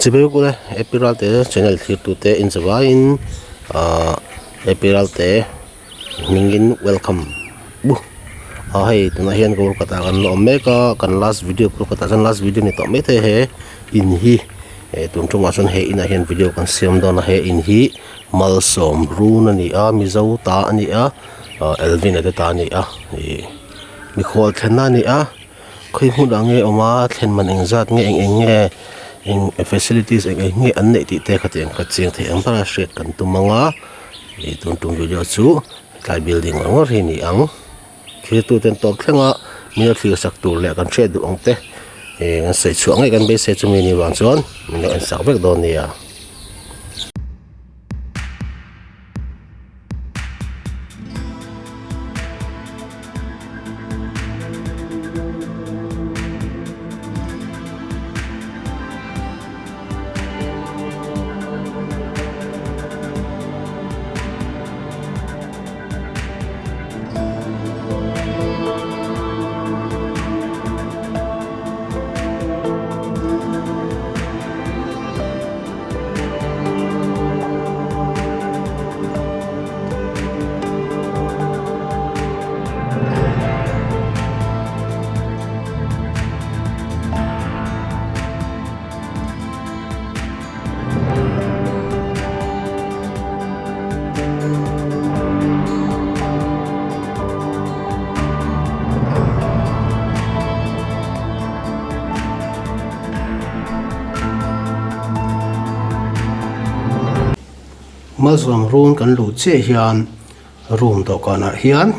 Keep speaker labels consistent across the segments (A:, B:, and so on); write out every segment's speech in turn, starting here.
A: Chibai kula April te channel thlir tute in zavaiin ahh April te hmingin welcome bu a hei tunah hian Kolkata kan la awm mek a kan last video Kolkata chuan last video ni tawh mai thei he in hi eh tun tumah chuan he inah hian video kan siam dawn a he in hi malsawm run a ni a Mizo ta a ni a ah Elvin a te ta a ni a ih mikhual thlenna a ni a. Khawi hmunah nge awm a thlen man eng zat nge eng eng nge eng facilities eng eng nge an neih tih te khatiang kha chiang thei ang ber a hriat kan tum ang a ih tun tum video chu tlai building ang ngawt hi a ni ang thlir tu ten tawp thleng a min lo thlir sak tur leh kan hriat duh ang te ih kan sawi chhuah ngei kan beisei chumi ni vang chuan min lo en sak vek dawn nia. Malsawm run kan luh chiah hian room dawhkanah hian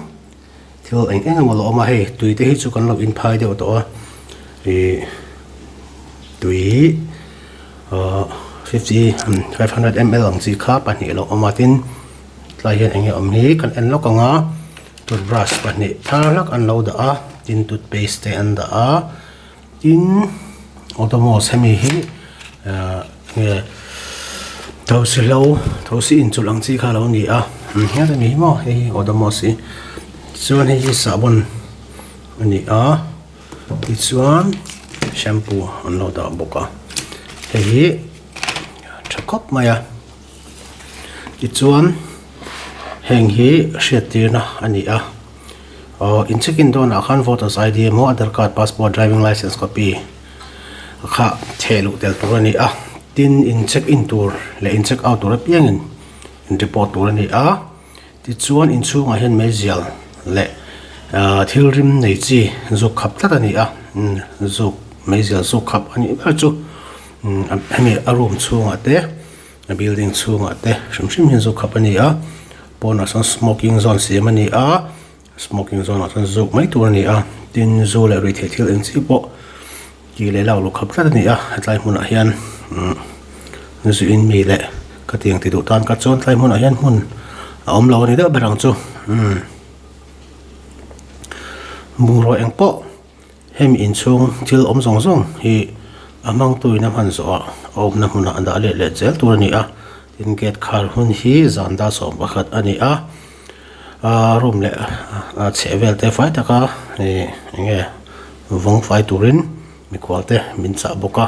A: thil eng eng emaw lo awm a hei tui te hi chu kan lo inphai deuh tawh a ih tui ahh fifty 500 ml ang chi kha pahnih a lo awm a tin tlai hian eng nge awm hi kan en lawk ang a toothbrush pahnih thar hlak an lo dah a tin toothpaste te an dah a. Tin, Odomos hemi hi ahh nge thosi hlo thosi inchulh ang chi kha a lo ni a hian a ni hi maw hei hi Odomos hi chuan hei hi sahbawn a ni a tichuan shampoo an lo dah bawk a hei hi tha khawp mai a tichuan heng hi hriattirna a ni a. Aw in check in dawnah khan voters ID emaw Aadhar card passport driving licence copy kha theh luh tel tur a ni a tin in check in tur leh in check out tur apiangin in report tur a ni a tichuan inchhungah hian meizial leh ah thil rim nei chi zuk khap tlat a ni a zuk meizial zuk khap a nih ber chu hemi a room chhungah te a building chhungah te hrim hrim hian zuk khap a ni a. Pawnah sawn smoking zone siam a ni a, smoking zone ah chuan zuk mai tur a ni a, tin zu leh ruihtheih thil eng chi pawh tih leh lak luh khap tlat a ni a, hetlai hmunah hian umm zu in mi leh ka tiang ti duh tan ka chuan tlai hmunah hian hmun a awm lo a ni deuh ber ang chu umm bungraw eng pawh. Hemi inchhung thil awm zawng zawng hi a hmangtuin a hman zawhah a awmna hmunah a dah leh leh zel tur a ni a, tin gate khar hun hi zan dar 11 a ni a, aaa room leh a chheh vel te fai taka ih eng nge vawng fai turin mikhual te min chah bawk a,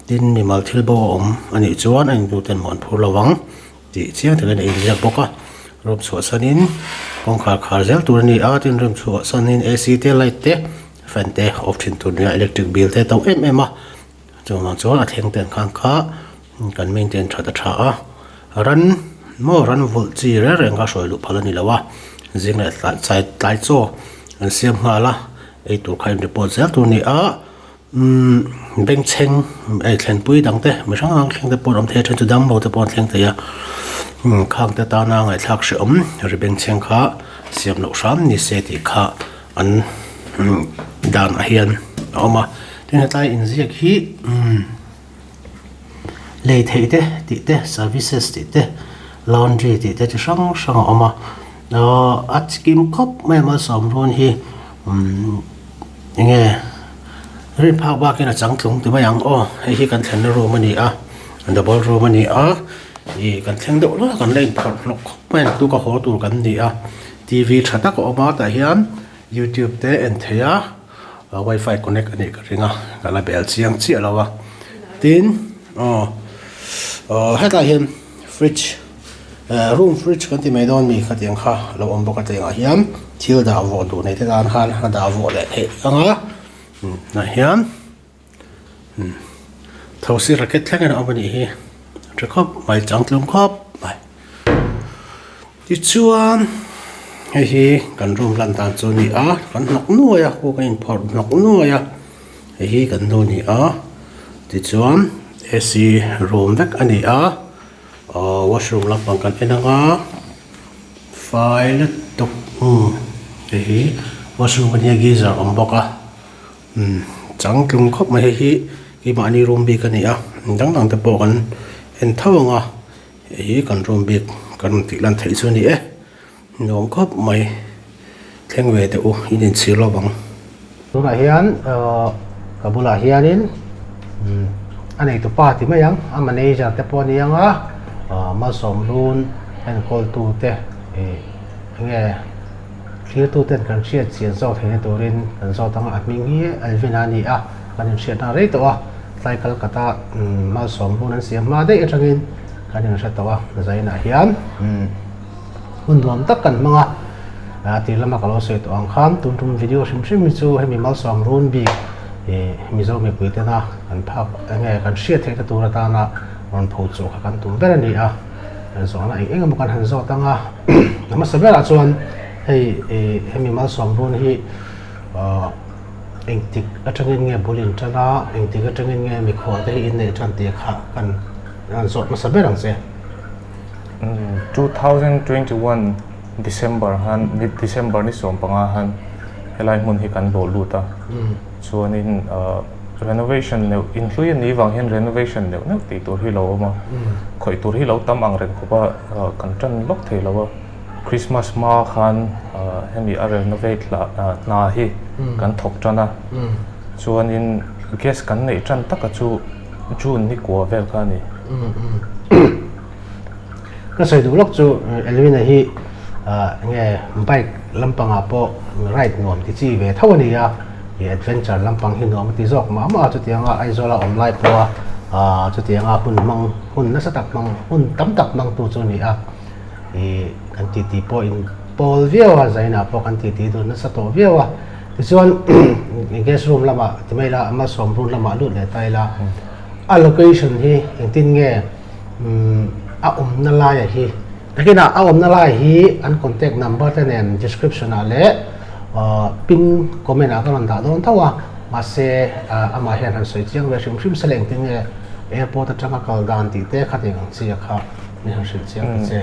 A: tin mimal thil bo a awm a nih chuan a intu ten maw an phur lo ang. Tih chiang takin a inziak bawk a, room chhuahsanin kawngkhar khar zel tur a ni a, tin room chhuahsanin A_C te light te fan te off thin tur a ni a, electric bill te a to em em a, chuvang chuan a thleng te an khan kha kan maintain that a tha a, ran maw ran vulh chi reng reng kha hruai luh phal a ni lo a, zing leh tlai tlai chaw an siam nghal a, ei tur kha in report zel tur a ni a. Umm bengchheng ei thlenpui dang te mi hrang hrang thleng te pawh an awm thei a then chu damlo te pawh an thleng thei a umm khang te tana ngaihthlak hrehawm ri bengchheng kha siam loh hram ni se tih kha an umm dan ah hian a awm a tin hetlai inziak hi umm lei theih te tih te services tih te laundry tih te chi hrang hrang a awm a ahh a chikim khawp mai a malsawm run hi umm. Enge rin phak bakin a changtlung ti mai ang aw hei hi kan thlenna room a ni a double room a ni a ih kan thleng deuh lawk a kan la inphawrh hlawk khawp mai a naktuk a haw tur kan ni a T_V tha tak a awm a tah hian youtube te en theih a wifi connect a nih ka ring a ka la bel chiang chiah lo a tin. Aw hetah hian fridge room fridge kan ti mai dawn mi khatiang kha a lo awm bawk a tlengah hian thil dah vawh duh nei te tan khan a dah vawh leh theih ang a tah hian thosi racket thleng in a awm a nih hi a tha khawp mai changtlung khawp mai. Tichuan hei hi kan room lan dan chu a ni a kan hnawk nuai a khu kan inphawrh hnawk nuai a hei hi kan nu a ni a tichuan A_C room vek a ni a aw washroom lampang kan en ang a fai lutuk umm hei hi washroom a nia geyser a awm bawk a umm changtlung khawp mai hei hi keimahni room bik a ni a dang dang te pawh kan en tho ang a. Hei hi kan room bik kan rawn tih lan theih chu a ni e, nuam khawp mai thleng ve teh u in inchhir lo vang. Tunah hian ka bulah hianin a neitu pa ti mai ang a manager te pawh a ni ang a malsawm lun enkawltu te ih enge thlirtu ten kan hriat chian zawk theihna turin kan zawt ang a a hming hi Alvin-a a ni a kan inhriatna rei tawh a. Tlai Calcutta malsawm hun an siam hma daih atangin kan inhre tawh a, Zainah hian hun nuam tak kan hmang a, a tir lama ka lo sawi tawh ang khan tun tum video hrim hrim hi chu hemi malsawm run bik Mizo mipui tena kan phak enge kan hriat theihna tur atana rawn pho chhuah kha kan tum ber a ni a, zawhna eng eng emaw kan han zawt ang a, a hmasa berah chuan hei hemi malsawm run hi. Engtik atangin nge bul in tan a, engtik atangin nge mikhual te hi in neih tan tih kha kan han zawt hmasa ber ang che.
B: 2021 December han December ni 15 han helai hmun hi kan bawh lut a chuanin renovation neuh inhlui a nih vang hian renovation neuh neuh tih tur hi lo awm a khawih tur hi lo tam ang reng khawp a kan tan lawk thei lo a. Christmas hma khan hemi a renovate lah hna hi kan thawk tan a, chuanin gas kan neih tan taka chu June ni kua vel kha a ni.
A: Ka sawi duh lawk chu Elvina hi enge bike lampangah pawh ride nuam ti chi ve tho a ni a, ih adventure lampang hi nuam a ti zawk mah mah a, chutianga Aizawla awm lai pawha chutianga hun hmang hun nasa tak hmang hun tam tak hmangtu chu a ni a. Ih kan titi pawh in pawl viau a, Zainah pawh kan titi dun nasa tawh viau a. Tichuan guest room lamah ti mai ila, Malsawm room lamah lut leh ta ila, a location hi engtin nge a awmna laia hi, takinah a awmna lai hi an contact number te nen description ah leh pin comment ah ka rawn dah dawn tho a, mahse amah hian han sawi chiang ve hrim hrim se la engtin nge airport atanga kal dan tih te kha tiang ang chi a kha. Min han hrilh chiang ta che.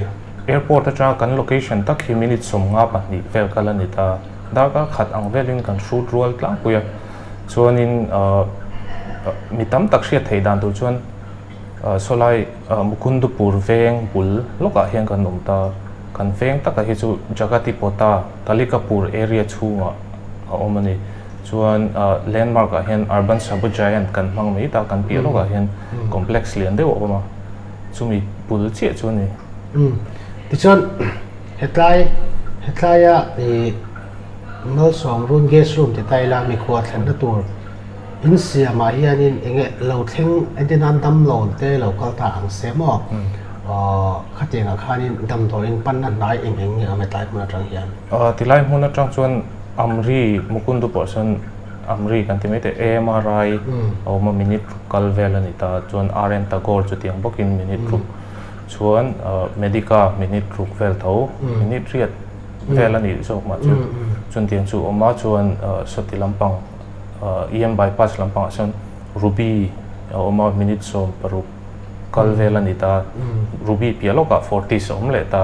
B: Airport atanga kan location tak hi minute 52 vel kal a ni ta. Darkar khat ang velin kan hrut rual tlangpui a. Chuanin mi tam tak hriat theih dan tur chuan sawlai Mukundupur veng bul lawkah hian kan awm ta. Kan veng taka hi chu Jagatipota, Kalikapur area chhungah a awm a ni. Chuan landmark ah hian Urban Sabu Giant kan hmang mai ta, kan piah lawkah hian complex lian deuh a awm a. Chumi bul chiah chu a ni.
A: Umm. Tichuan hetlai hetlaia ih Malsawm room guest room ti ta ila mikhua thlenna tur in siamah hianin eng nge lo thleng entir nan damlo te lo kal ta ang se maw? Aw khatiangah khanin damdawiin panna hnai eng eng nge awm hetlai hmun atang hian?
B: Aw tilai hmun atang chuan Amri Mukundu pawh sawn Amri kan ti mai teh AMRI a awm a minute ruk kal vel a ni ta chuan RN Tagore chutiang bawkin minute ruk chuan Medica minute ruk vel tho minute riat vel a nih zawk mah chu chutiang chu a awm a chuan sawti lampang EM bypass lampangah sawn Ruby a awm a minute 16 kal vel a ni ta Ruby piah lawkah Fortis a awm leh ta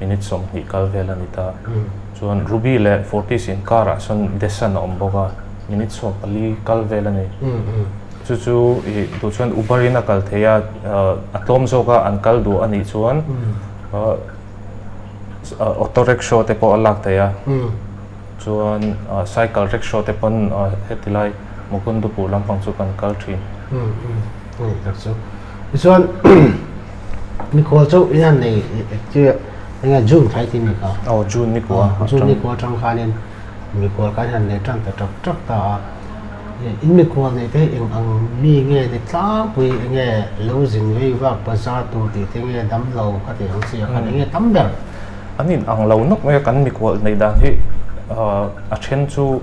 B: minute 20 kal vel a ni ta. Chuan Ruby leh Fortis inkarah sawn Desan a awm bawk a, minute 14 kal vel a ni. Chu chu ih duh chuan Uber in a kal thei a, a tlawm zawk a an kal duh a nih chuan auto rickshaw te pawh a lak thei a, chuan cycle rickshaw te pawn heti lai Mukundupur lampang chu kan kal thin.
A: Ni tak chu. Tichuan mikhual chu in han nei enge June thla i ti mi kha?
B: Aw June ni kua.
A: June ni kua atang khanin mikhual khan han nei tan ta tak tak ta a. In mikhual neih te hi eng ang mi nge ni tlangpui eng nge lo zin vei vak bazar tur tih te nge dam lo kha tih ang chi a khan eng nge tam ber?
B: An in ang lo nawk mai a, kan mikhual neih dan hi a then chu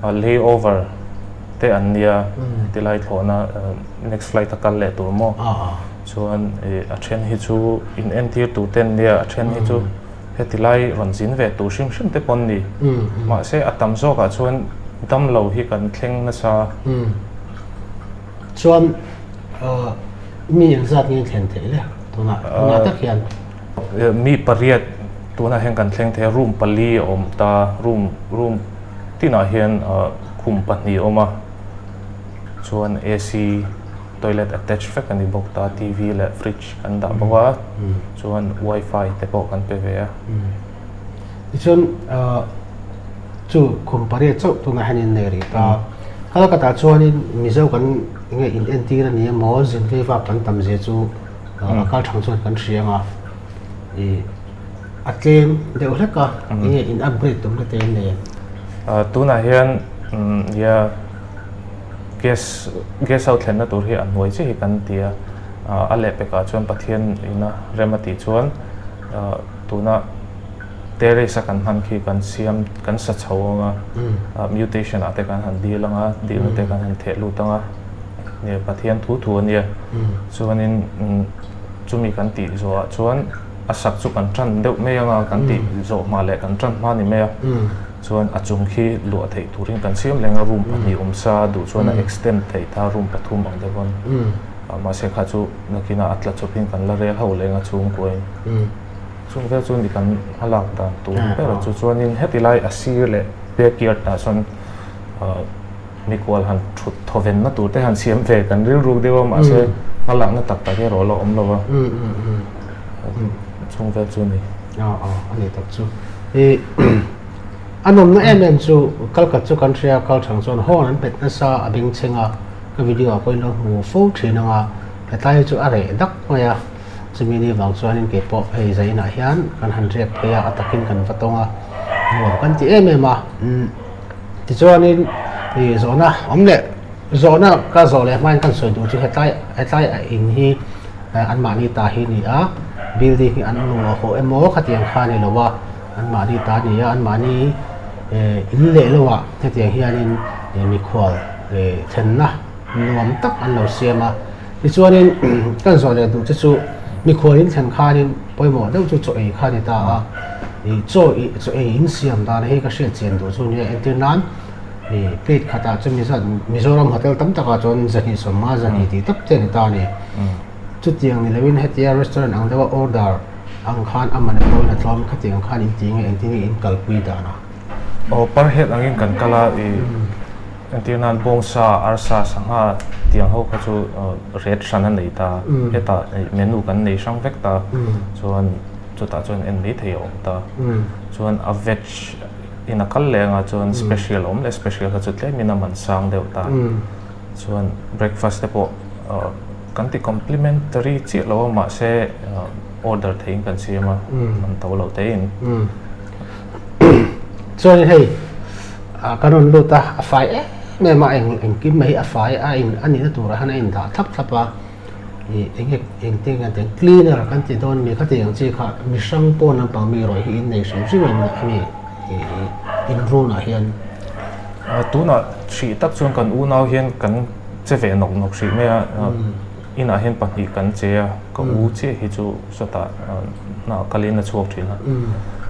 B: layover te an nia tilai thlawhna next flight a kal leh tur maw chuan a then hi chu in entir tur te an nia a then hi chu Heti lai rawn zin ve tur hrim hrim te pawn ni. Mahse a tam zawkah chuan damlo hi kan thleng nasa.
A: Chuan mi engzat nge thlen theih le tunah tunah tak hian?
B: Mi pariat tunah hian kan thleng thei a, room pali a awm ta, room room tinah hian khum pahnih a awm a, chuan AC Toilet attach vek a ni bawk ta, TV leh fridge kan dah bawk a, chuan wifi te pawh kan pe ve a.
A: Tichuan chu khum pariat chauh tunah hian in nei rih ta. Kalkatah chuanin Mizo kan enge in entir a ni emaw zin vei vak kan tam zia chu a kal thang chuan kan hria ang a, ih a tlem deuh hlek a, enge in upgrade tumna te an nei em?
B: Tunah hian nia. Gas gas ho thlenna tur hi a hnuai chiah hi kan ti a, a lehpekah chuan Pathian ina rem a tih chuan tuna terrace a kan hman khi kan siam kan sa chho ang a, mutation ah te kan han dil ang a, dilna te kan han theh lut ang a, nia Pathian thu thu a nia. Chuanin chumi kan tih zawhah chuan a sak chu kan tan deuh mai ang a, kan tih zawh hma leh kan tan hma ni mai a. Chuan a chung khi luah theih turin kan siam leng a, room pahnih awm sa duh chuan a extend theih ta room pathum ang deuh a, mahse kha chu nakinah a tla chawpin kan la rel ho leng a chhungkuain. Chung vel chu ni kan hmalak dan tur ber chu chuanin heti lai a sir leh backyard ah chuan mikual han thut thawvenna tur te han siam ve kan rilruk deuh a mahse hmalakna tak tak erawh a la awm lo a, chung vel chu a ni.
A: A ni tak chu. I a nawmna em em chu kalkat chu kan hria kal thang chuan horn an pet nasa a bengchheng a, ka video ah pawhin lo hmu fo thin ang a, hetlai hi chu a reh dak mai a, chumi ni vang chuanin kei pawh hei zainah hian kan han riak phei a, a takin kan va tawng a, nuam kan ti em em a. Tichuanin ih zawhna awm leh zawhna ka zawh leh hmain kan sawi duh chu hetlai hetlai a in hi anmahni ta hi a ni a, building hi an luah hawh emaw khatiang kha a ni lo a, anmahni ta a ni a, anmahni in leh lo ah hetiang hianin mikhual thlenna nuam tak an lo siam a. Tichuanin kan zawh leh duh te chu mikhual in thlen khanin pawimawh deuh chu chaw ei kha a ni ta a, ih chaw ih chaw ei in siam dan hi ka hriat chian duh chu nia entir nan ih plate khatah chu mi zat Mizoram hotel tam takah chuan zahnih sawmnga zahnih tih tak te a ni ta a ni. Chutiang ni loin hetia restaurant ang deuha order ang khan a man a tlawmin a tlawm khatiang khan in ti nge engtin nge in kalpui dan a?
B: Aw per head angin kan kal a ih Entir nan bawngsa, arsa, sangha tiang ho kha chu rate hran a nei ta. Hetah menu kan nei hrang vek ta. Chuan chutah chuan en mai thei a awm ta. Chuan a veg in a kal leh anga chuan special a awm leh special kha chu tlemin a man sang deuh ta. Chuan breakfast te pawh kan ti complimentary chiah lo a mahse order theihin kan siam a, an to lo tein.
A: Chuanin hei. Ah ka rawn lut a, a fai em em a, eng engkim mai hi a fai a in a nihna turah hian a in dah thlap thlap a, ih eng nge engtin nge an tih ang cleaner kan ti dawn mi khati ang chi kha mi hrang pawn lampang mi rawih hi in nei hrim hrim em hemi ih in run ah hian.
B: Ah tunah hrih tak chuan kan unau hian kan che ve nawk nawk hrih mai a, inah hian pahnih kan che a, ka u chiah hi chu sawtah hna kalin a chhuak thin a.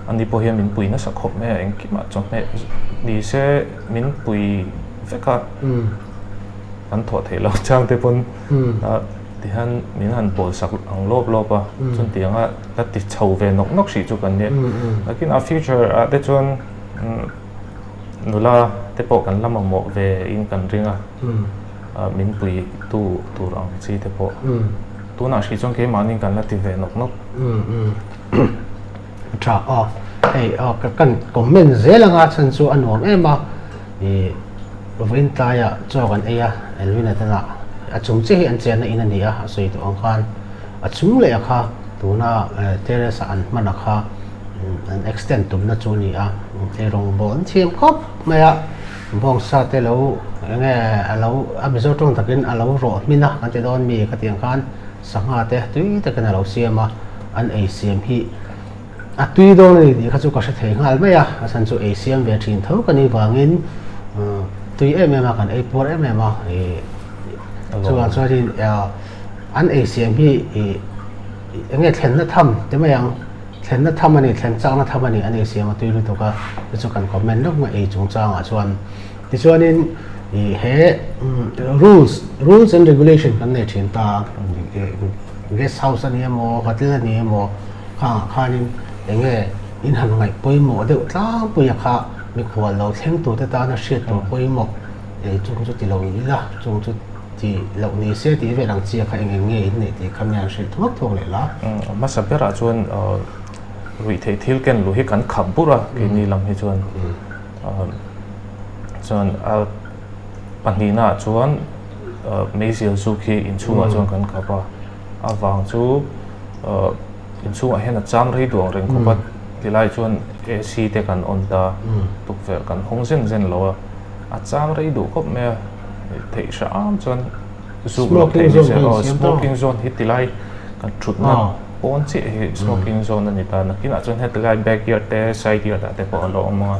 B: Ani pawh hian min pui nasa khawp mai a, engkimah chawhmeh ni se min pui vek a, kan thawh theih loh chang te pawn tihian min han pawl sak ang lawp lawp a, chuan tiang a la ti chho ve nawk nawk hrih chu kan nia. Nakin a future ah te chuan nula te pawh kan la mamawh ve in kan ring a, min pui tu tur ang chi te pawh tunah hrih chuan keimahni kan la ti ve nawk nawk.
A: Tha aw hei aw ka kan comment zel anga chhan chu a nuam em a ih vawiin tlaiah chaw kan ei a Elvin a tana a chung chiah hi an chenna in a ni a a sawi tawh ang khan a chung leh a kha tuna terrace a an hman a kha an extend tumna chu a ni a eirawng bawl an thiam khawp mai a bawngsa te lo. Enge a lo a Mizo tawng takin a lo rawh hmin a kan ti dawn mi khatiang khan sangha te tui takin a lo siam a, an ei siam hi a tui dawn a ni tih kha chu ka hre thei nghal mai a, a chhan chu ei siam ve thin tho ka nih vangin tui em em a kan ei puar em em a ih chuvang chuanin an ei siam hi ih enge thlenna tham ti mai ang. Thlenna tham a ni, thlen chakna tham a ni, an ei siam a tui lutuk a, chu chu kan comment lawk mai ei chungchangah chuan. Tichuanin ih he rules, rules and regulation kan nei thin ta, guest house a ni emaw, hotel a ni emaw khangah khanin eng nge in han ngaih pawimawh deuh tlangpui a kha mikhual lo thleng turte tana hriat tur pawimawh ei chung chu ti lo ila, chung chu Tih loh ni se tih vel ang chi a kha eng eng nge in neih tih kha mi an hrilh thuak thuak leh la.
B: A hmasa berah chuan ruihtheih thil ken luh hi kan khap bur a keini lam hi chuan chuan a pahnihna ah chuan meizial zuk hi inchhungah chuan kan khap a, a vang chu inchhungah hian a chang rei duh ang reng khawp a tilai chuan AC te kan on ta tukverh kan hawng zen zen lo a. A chang rei duh khawp mai a, theih hram chuan zuk loh theih ni se aw smoking zone hi tilai kan thutna pawn chiah hi smoking zone a ni ta nakinah chuan heti lai backyard te side yard ah te pawh a lo awm ang a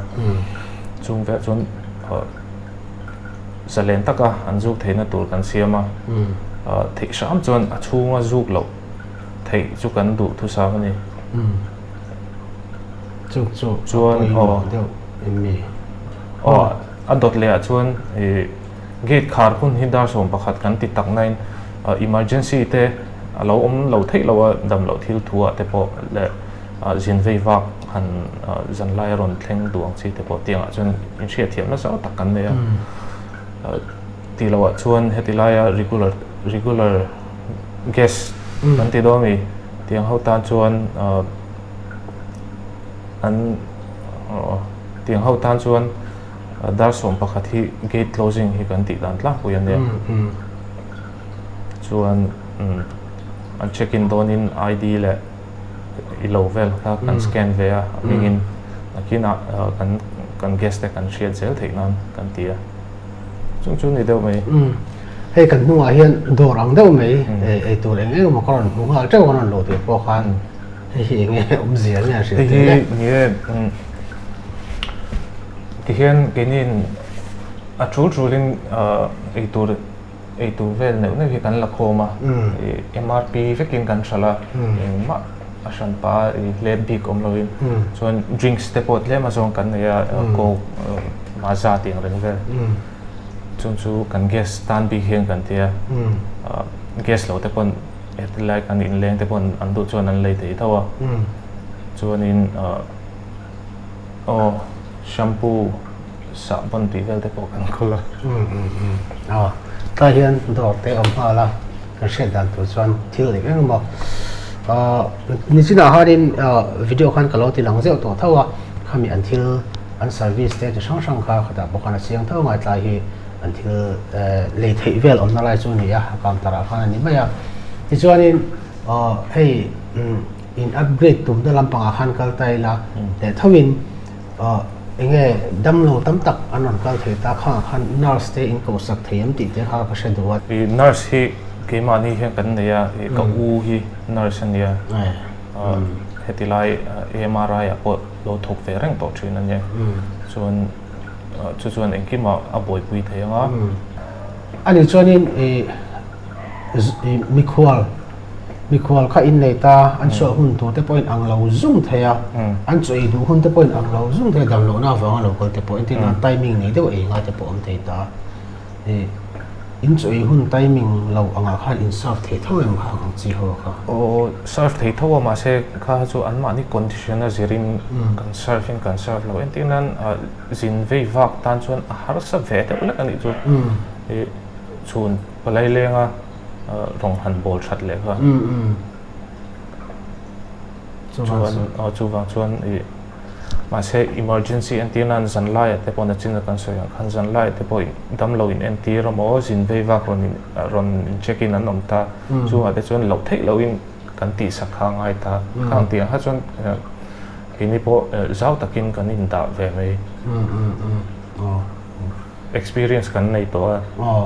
B: chung velah chuan zalen taka an zuk theihna tur kan siam a theih hram chuan a chhunga zuk loh theih chu kan duh thusam a ni.
A: Chu chu chuan aw deuh em mi?
B: Aw a dawt leh ah chuan ih gate khar hun hi dar 11 kan ti tak nain emergency te a lo awm lo theih lo a dam loh thil thu ah te pawh leh zin vei vak han zan lai a rawn thleng duh ang chi te pawh tiang ah chuan inhriat thiam nasa tak kan nei a tih loh ah chuan heti laia regular regular guest kan ti dawn a mi tiang ho tan chuan. An tiang ho tan chuan dar 11 hi gate closing hi kan tih dan tlangpui a nia. Chuan an check in dawnin ID leh i lo vel kha kan scan ve a, a hmingin nakinah kan kan guest te kan hriat zel theih nan kan ti a. Chung chu ni deuh mai.
A: Hei kan hnungah hian dawr ang deuh mai ei tur eng eng emaw ka rawn hmu nghal teuh a rawn luh tih pawh khan. Hei hi enge awmzia nge a hriat
B: theih le? Hei hi ni e, tihian keiniin a tul tulin eitur eitur vel neuh neuh hi kan la khawm a, MRP vekin kan hralh a, engmah a hran pah a hlep bik awm lovin chuan drinks te pawh tlem azawng kan nei a, coke, maaza tih ang reng vel chung chu kan gas tan bik hian kan ti a, gas lo te pawn Heti lai kan inleng te pawh an duh chuan an lei thei tho a, chuanin aw shampoo sahbawn tih vel te pawh kan khawl
A: a. Aw tlai hian dawr te awm nghal a, kan hriat dan tur chuan thil eng eng emaw nichinah khanin video khan ka lo ti lang zeuh tawh tho a, khami an thil an service te chi hrang hrang kha khatah bawk khan a chiang tho ngai tlai hi. An thil lei theih vel awmna lai chu a ni a, a counter ah khan a ni mai a. Tichuanin hei in upgrade tumna lampangah khan kal ta ila leh thoin enge damlo tam tak an rawn kal thei ta khangah khan nurse te in kohsak thei em tih te kha ka hre duh a.
B: I nurse hi keimahni hian kan nei a, ka u hi nurse a nia, heti lai AMRI ah pawh lo thawk ve reng tawh thin a nia, chuan Chu chuan engkimah a buaipui thei ang a.
A: Ani chuanin i mikhual mikhual kha innei ta, an chhuah hun tur te pawhin ang lo zung thei a, an chaw ei duh hun te pawhin ang lo zung thei a, damlohna avanga lo kal te pawh entir nan timing nei deuh ei ngai te pawh awm thei ta. In chaw ei hun timing lo angah khan in serve thei tho em kha ang chi ho kha?
B: Aw, serve thei tho a, mahse kha chu anmahni condition a zirin kan serve in kan serve lo. Entir nan zin vei vak tan chuan a harsa ve deuh lek a nih chu. Chhun palai lenga rawng han bawl that leh kha. Chuan chuvang chuan ih. Mahse emergency entir nan zan laiah te pawh nachin a kan sawi ang khan zan laiah te pawh damlo in entir emaw zin vei vak rawn in rawn in check in an awm ta chungah te chuan loh theih lohin kan tihsak kha a ngai ta khang tih ang kha chuan keini pawh zau takin kan indah ve mai. Experience kan nei tawh a.
A: Aw.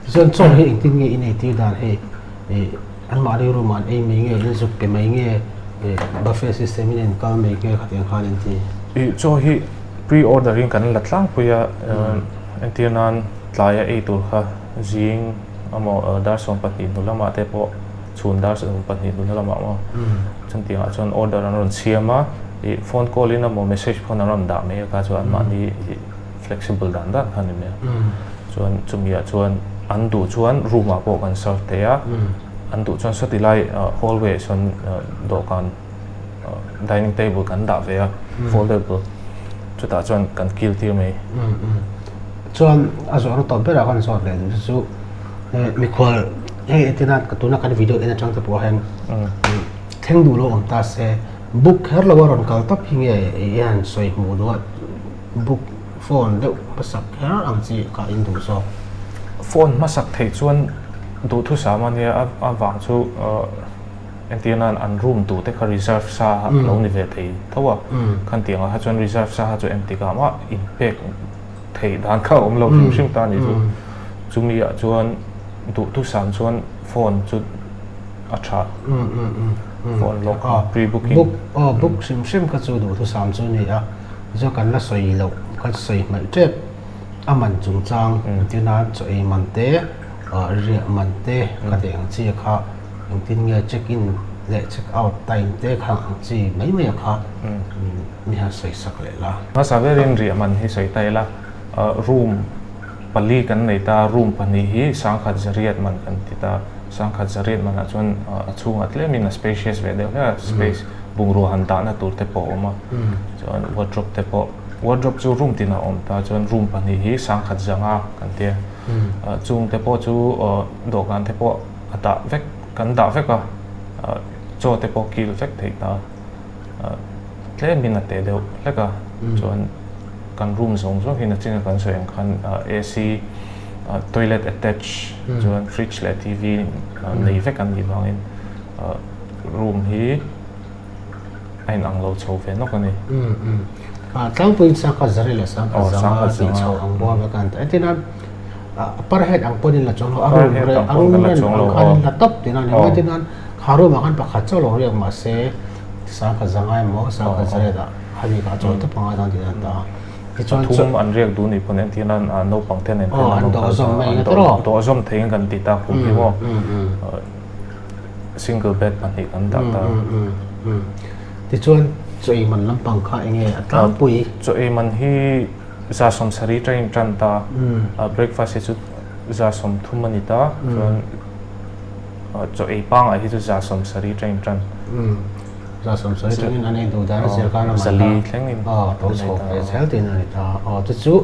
A: Tichuan chaw hi engtin nge i nei tir dan hei anmahni room ah an ei mai nge in zuk pe mai nge buffet system in a inkal mai nge khatiang khan an ti.
B: Ih chaw hi pre order in kan la tlangpui a entir nan tlaia ei tur kha zing emaw dar 12 hnu lamah te pawh chhun dar 12 hnu lamah maw chutiangah chuan order an rawn siam a ih phone call in emaw message pawn an rawn dah mai a kha chuan anmahni ih flexible dan dan kha a ni mai a chuan chumi ah chuan an duh chuan room ah pawh kan serve thei a an duh chuan sawti lai hallway ah sawn dawhkan dining table kan dah ve a foldable chutah chuan kan kil tir mai.
A: Chuan a zawhna tawp berah khan zawt leh duh chu mikhual hei entirna tuna kan video en atang te pawh hian thleng duh lo awm ta se book kher lo a rawn kal tawp hi nge i hian sawi hmuh duh a book phone deuh hmasak kher ang chi kha in duh zawk.
B: Phone hmasak theih chuan duhthusam a nia avang chu Entir nan an room duh te kha reserve sa lo ni ve thei tho a, khan tiang ah kha chuan reserve sa kha chu engtik ah mah inpek theih dan kha a awm lo hrim hrim ta a nih chu. Chumi ah chuan duhthusam chuan phone chu a tha. Phone lawk a pre booking.
A: Book aw book hrim hrim kha chu duhthusam chu a ni a, tichuan kan la sawi loh kan sawi hmaih tep a man chungchang entir nan chaw ei man te riah man te ka teh ang chi kha. Engtin nge check in leh check out time te kha ang chi mai mai a kha mi han sawi sak leh la.
B: Hmasa verin riah man hi sawi ta ila, room pali kan nei ta, room pahnih hi sangkhat zariat man kan ti ta, sangkhat zariat manah chuan a chhungah tlemin a spacious ve deuh hlek a, space bungrua han dahna tur te pawh a awm a, chuan wardrobe te pawh, wardrobe chu room tinah a awm ta, chuan room pahnih hi sangkhat zanga kan ti a, chung te pawh chu dawhkan te pawh. a dah vek kan dah vek a chaw te pawh kil vek theih ta tlemin a teh deuh hlek a chuan kan room zawng zawng hi nachin a kan sawi ang khan A_C toilet attach chuan fridge leh T_V nei vek an nih vangin room hi a in ang lo chho ve nawk a ni.
A: Tlangpuiin sangkhat zari leh sangkhat zanga tih chho ang bawr vek a ni ta. Entirna a per head ang pawhin la chuang lo, a room rent a room rent ang khan in la tawp tihna a ni. Entirna kha room ah khan pakhat chauh lo riak mahse sangkhat zanga emaw sangkhat zariat ah hemi kha a chawi tawp angai dawn tihna a ni ta.
B: Tichuan pathum an riak duh nih pawn entirna naupang te nen
A: khan an dawhzawm mai ang tiraw?
B: Dawhzawm theiin kan ti ta khum hi maw. Single bed pahnih kan dah ta.
A: Tichuan chaw ei man lampang kha enge a tlangpui?
B: Chaw ei man hi 70 tangin tan ta. Breakfast hi chu 30 a ni ta. Chuan chaw ei pangngai hi chu 70 tangin tan.
A: 70 tangin an ei duh dan a zir khan a man ta.
B: 400 thlengin.
A: Aw to chho ve zel tiin a ni ta. Aw chu chu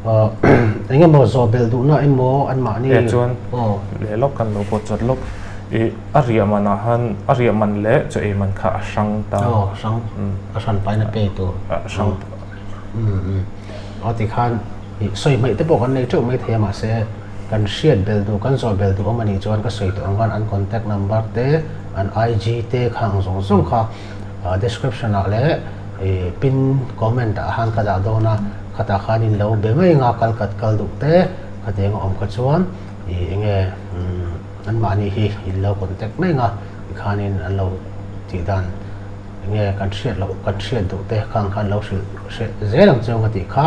A: Eng emaw zawh belh duhna emaw anmahni.
B: E chuan leh lawk kan lo pawt chawt lawk. I a riah manah han a riah man leh chaw ei man kha a hrang ta.
A: Aw hrang a hran paina pe tur.
B: A hrang.
A: Aw tikhan i sawi hmaih te pawh kan nei teuh mai thei a mahse kan hriat belh duh kan zawh belh duh awm anih chuan ka sawi tawh ang khan an contact number te an IG te kha ang zawng zawng kha description ah leh i pin comment ah khan ka dah dawn a. Khatah khan in lo be mai anga kal kat kal duh te khatiang a awm kha chuan ih enge anmahni hi in lo contact mai anga tikhanin an lo tih dan enge kan hriat loh kan hriat duh te khang khan lo hrilh hreh zel ang chu anga tih kha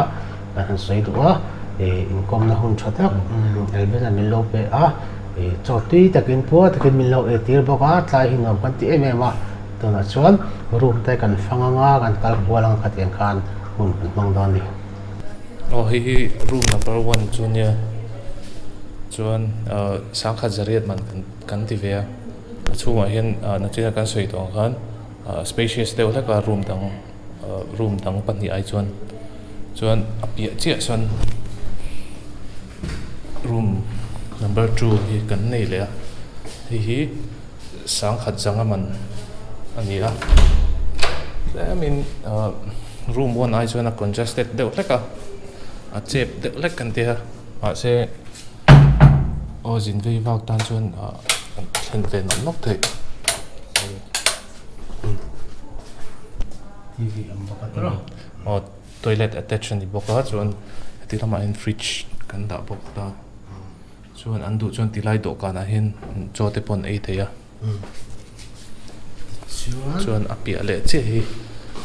A: kan han sawi duh a ih inkawmna hun tha tak Elvin-a min lo pe a ih chaw tui takin puar takin min lo eitir bawk a tlai hi nuam kan ti em em a tunah chuan room te kan fang anga kan kal kual anga khatiang khan. Hun kan hmang dawn a ni.
B: Aw hei hi room number one chu nia chuan sangkhat zariat man kan ti ve a a chhungah hian nachina kan sawi tawh ang khan spacious deuh hlek a room dang room dang pahnih ai chuan chuan a piah chiah sawn room number two hi kan nei leh a hei hi. Sangkhat zanga man a ni a tlemin room one ai chuan a congested deuh hlek a a chep deuh hlek kan tia mahse aw zin vei vak tan chuan an thlen ve nawk nawk theih
A: T_V awm bawk a tawrh
B: aw toilet attach a ni bawk a chuan. Heti lamah hian fridge kan dah bawk ta. Chuan an duh chuan tilai dawhkanah hian chaw te pawh an ei thei a. Chuan a piah leh chiah hi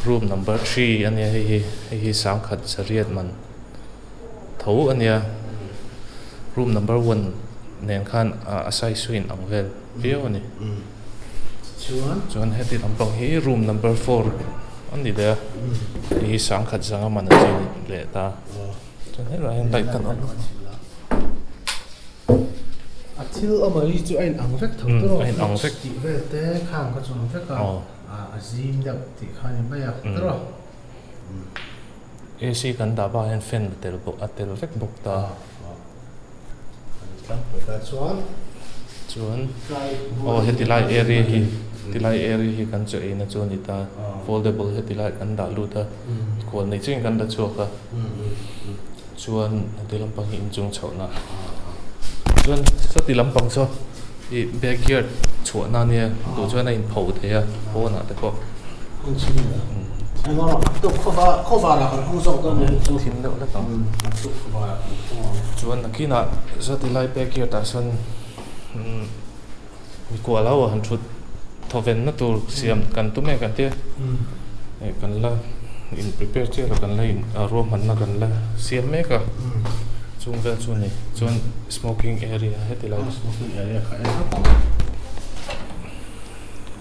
B: room number three a nia hei hi hei hi sangkhat zariat man tho a nia room number one nen khan a size chu inang vel viau a ni. Chuan heti lampang hi room number four a ni leh a hei hi sangkhat zanga man a zui leh ta. Chuan helaiah hian light kan on
A: A thil awm hi chu a in ang vek tho tawh a in ang vek tih vel te khang kha chu ang vek a a zim deuh tih kha a ni mai a tawh
B: AC kan dah bakah hian fan a tel bawk a tel vek bawk ta
A: chuan
B: chuan aw heti lai area hi ti lai area hi kan chaw eina chu a ni ta foldable heti lai kan dah lut a khual nei chiangin kan la chhuak a. Chuan heti lampang hi inchung chhohna chuan sawti lampang saw ih backyard chhuahna ania duh chuan a inpho thei a pawnah te pawh. Thim deuh hlek ang chuan nakinah sawti lai backyard ah sawn umm. Mikual ho han thut thawvenna tur siam kan tum em kan tia eh kan la in prepare chiah lo kan la in ruahmanna kan la siam mek a chung vel chu a ni chuan smoking area heti lai
A: smoking area kha en vak ang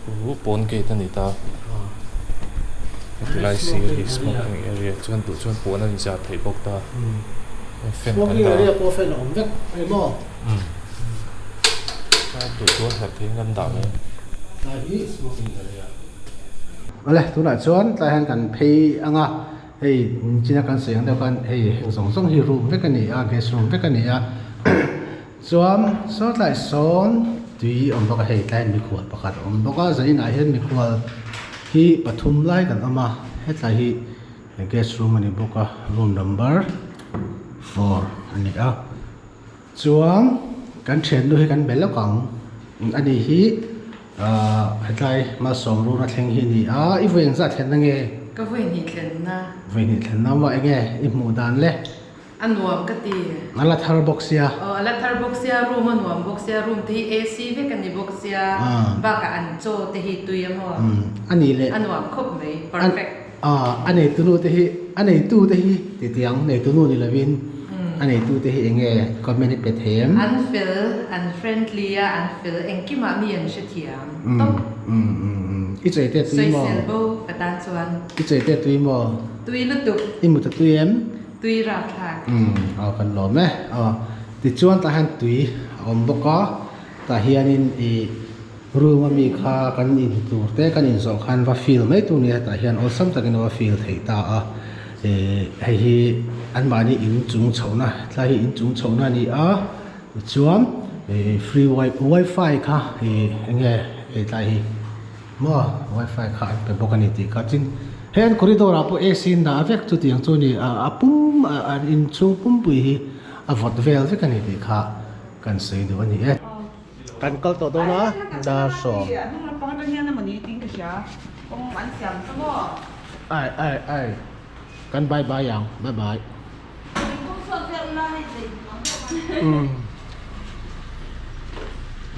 B: chu pawn gate a ni ta heti lai sir hi smoking area chuan duh chuan pawn a inzar theih bawk ta
A: fan kan dah a. Smoking area pawh fan a awm vek a ni maw? Awle tunah chuan tlai hian kan phei ang a hei china kan sawi ang deuh khan hei heng zawng zawng hi room vek a ni a guest room vek a ni a chuan saw tlai sawn tui a awm bawk a hei tlai hian mikhual pakhat a awm bawk a zaninah hian mikhual hi pathum lai kan awm a hetlai hi guest room a ni bawk a room number four a ni a. Chuan kan thiannu hi kan be lawk ang a ni hi ahh hetlai malsawm runa thleng hi a ni a i vawi engzah thlenna nge?
C: Ka vawi hnih thlenna.
A: Vawi hnih thlenna maw enge i hmuh dan le?
C: A nuam ka ti.
A: A la thar bawk sia.
C: Aw a la thar bawk sia room a nuam bawk sia room te hi AC vek a ni bawk sia bakah an chaw te hi tui a maw?
A: A nih leh.
C: A nuam khawp mai perfect.
A: Aaa a neitunu te hi a neitu te hi titiang neitunu ni lovin a neitu te hi eng nge comment i pe thei em?
C: An fel, an friendly a, an fel engkimah mi an hrethiam tawp.
A: I chei te tui maw?
C: Sawisel bo ka tan chuan.
A: I chei te tui maw?
C: Tui lutuk.
A: I mut a tui em?
C: Tui rapthlak.
A: Aw kan lawm e. Aw tichuan tah hian tui a awm bawk a, tah hianin i. Room a mi kha kan in tur te kan in zawh khan va fill mai tur nia hetah hian awlsam takin a va fill theih ta a ih hei hi anmahni in chung chhohna tlai hi in chung chhohna a ni a tichuan ih free wifi kha ih eng nge hei tlai hi maw wifi kha an pe bawk a ni tih kha tin hei an corridor ah pawh A_C an dah vek chutiang chu a ni a a pum an inchhung pumpui hi a vawt vel vek a ni tih kha kan sawi duh a ni e. Kan kal tawh dawn a, dar sawm. Ai ai ai, kan bye bye ang, bye bye.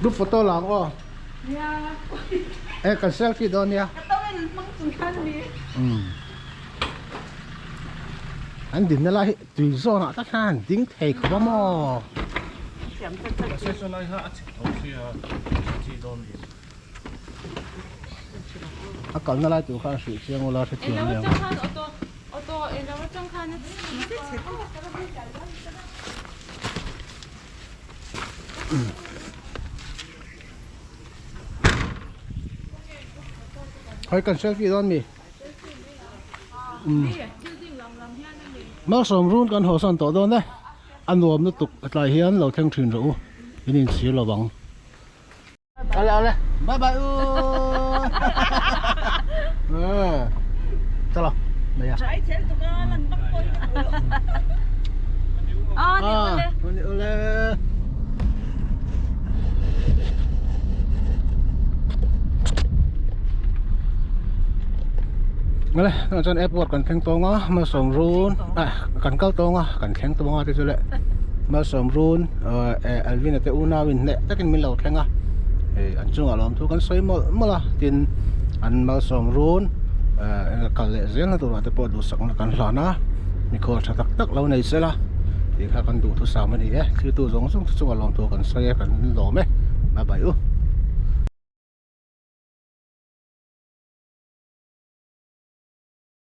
A: Group photo la ang aw. E kan selfie dawn nia. An dinna lai hi Tui zawnah tak hian an ding thei khawp a maw? A kalna lai tur kha an hrilh chiang ula hrethiam mai ang. Hei kan selfie dawn mi? Malsawm run kan haw san tawh dawn e a nuam lutuk a tlai hian lo thleng thin rawh u in inchhir lo ang ale ale bye bye u chalo mai a ni ule Ngale tunah chuan airport kan thleng tawng a Malsawm run ah kan kal tawng a kan thleng tawng a te chu le Malsawm run eh Alvin a te unau in hneh takin min lo thleng a hei an chungah lawmthu kan sawi mawlh mawlh a tin an Malsawm run eh kal leh zel na turah te pawh duhsakna kan hlan a mikhual tha tak tak lo nei sela tih kha kan duhthusam a ni e thiltu zawng zawng te chungah lawmthu kan sawi a kan lawm e bye bye u.